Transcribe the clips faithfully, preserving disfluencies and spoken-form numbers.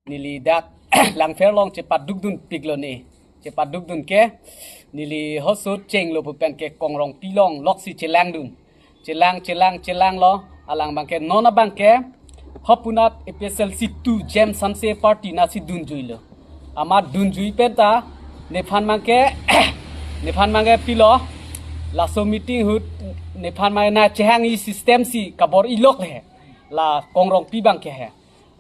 Neli dak Langpher along chepadukdun piklo ne. Chepadukdun ke neli hoso chenglo pu pen ke Kongrongpi along loksi chelangdun. Chelang, chelang, chelanglo. Alang abangke non abangke hopunat A P H L C two James Hanse party nasi dunjuilo. Amat dunjui pen ta nephan abangke nephan abangke pilo. Laso meeting ahut nephan abangke nangchehang-i system si kabor-ilok le. La Kongrongpi abangke he.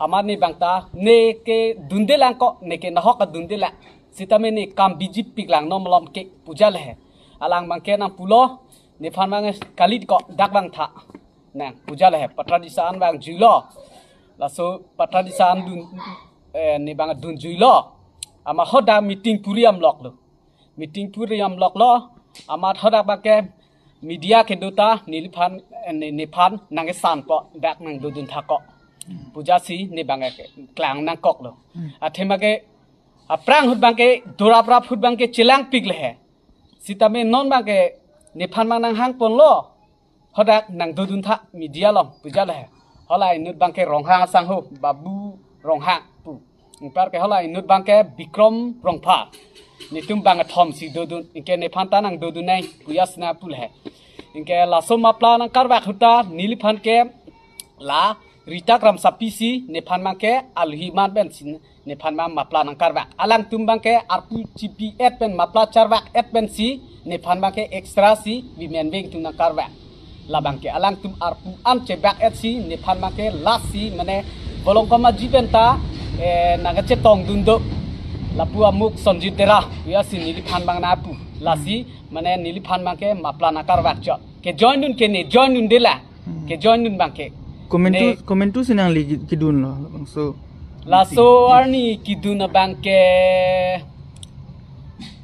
Amat ne abang ta neke dundelang ko, neke nahok adundelang. Sitame ne kam bijipiklang non malom ke puja le he. Alang abangke nangpulo, nephan abang kali ko dak abang tha. Nang puja le he, Patradisa an abang juilo. Laso Patradisa an dun, eh, ne abang dunjuilo. Amat hadak meeting puri amloklo. Meeting puri amloklo. Amat hadak abangke media kedo ta neliphan, eh, ne, nephan nangkesan ko, dak nangdodun tha ko. Puja si ne abangke klang nangkoklo. Athema ke aphrang ahut abangke, doraprap ahut abangke chelangpik le he. Sitame non abangke nephan abang nanghangponlo. Hadak nangdodun tha media along puja le he. Halahei inut abangke Ronghang asangho, Babu Ronghang pu. Anparke halahei inut abangke Bikrom Rongphar. Netum abang kethom si dodun, anke nephan ta nangdodun nai puja si nangpu le he. Anke laso mapla nangkarvak ahut ta neliphan ke la Rita Kramsapi si nephan abangke alohi man pen si nephan abang mapla nangkarvak. Alangtum abangke arpu chipi-et pen mapla charvak-et pensi nephan abangke extra si women wing atum nangkarvak. La abangke alangtum arpu an chevak-et si nephan abangke lasi mane Volongkom Aji pen ta, eh, nangkechetongdun do. Lapu amuk Sonjit Dera, ya si neliphan abang nangpu. Lasi mane neliphan abangke mapla nangkarvak chot. Kejoindun ke ne joindundelang. Kejoindun abangke. Komentu, ne komentu si nangli ki-, kidunlo, labangso. Laso arni kidun abangke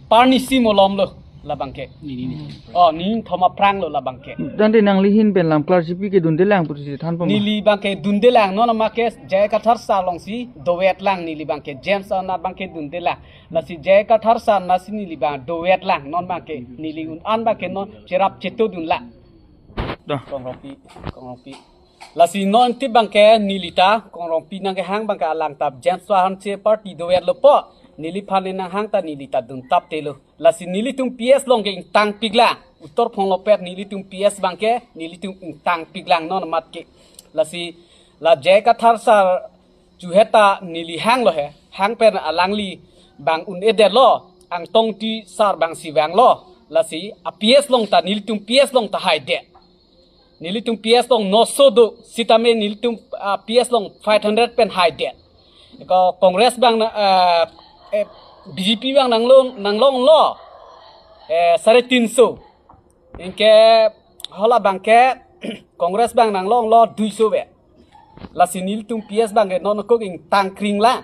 parni si malomlo, la abangke. Nini ni. Oh, nini thom aphranglo, la abangke. Tangte nangli ahin pen lam klarjipi kedundelang pusi thanpo ma? Neli abangke dundelang, non amat ke J I Kathar sir along si dovetlang neli abangke, James anat abangke dundelang. Lasi J I Kathar sir anat si neli abang dovetlang, non abangke neli un-an abangke non cherap chetodunlang. Dah. Kongrongpi, Kongrongpi. Lasi non ti abangke neli ta Kongrongpi nangkehang abangke alang ta James Hanse party dovetlo pu. Neliphan ne nanghang ta neli ta duntaptelo. Lasi nelitum P S along ke ingtangpiklang. Uttor Phonglopet nelitum P S abangke nelitum ingtangpiklang non amat ke. Lasi la J I Kathar sir chuheta neli hanglo he, hang pen alangli abang un-edetlo, Angtong Engti sir abang si vanglo, lasi a P S along ta nelitum P S along ta haidet. Nelitum P S along noso do, sitame nelitum, ah, P S along five hundred pen haidet. Ko Congress abang na, ah, eh, B J P abang nanglong, nanglonglo, eh, sare tinso. Anke hala abangke Congress abang nanglonglo duiso vet. Lasi nelitum P S abangke non kok ingtangkringlang.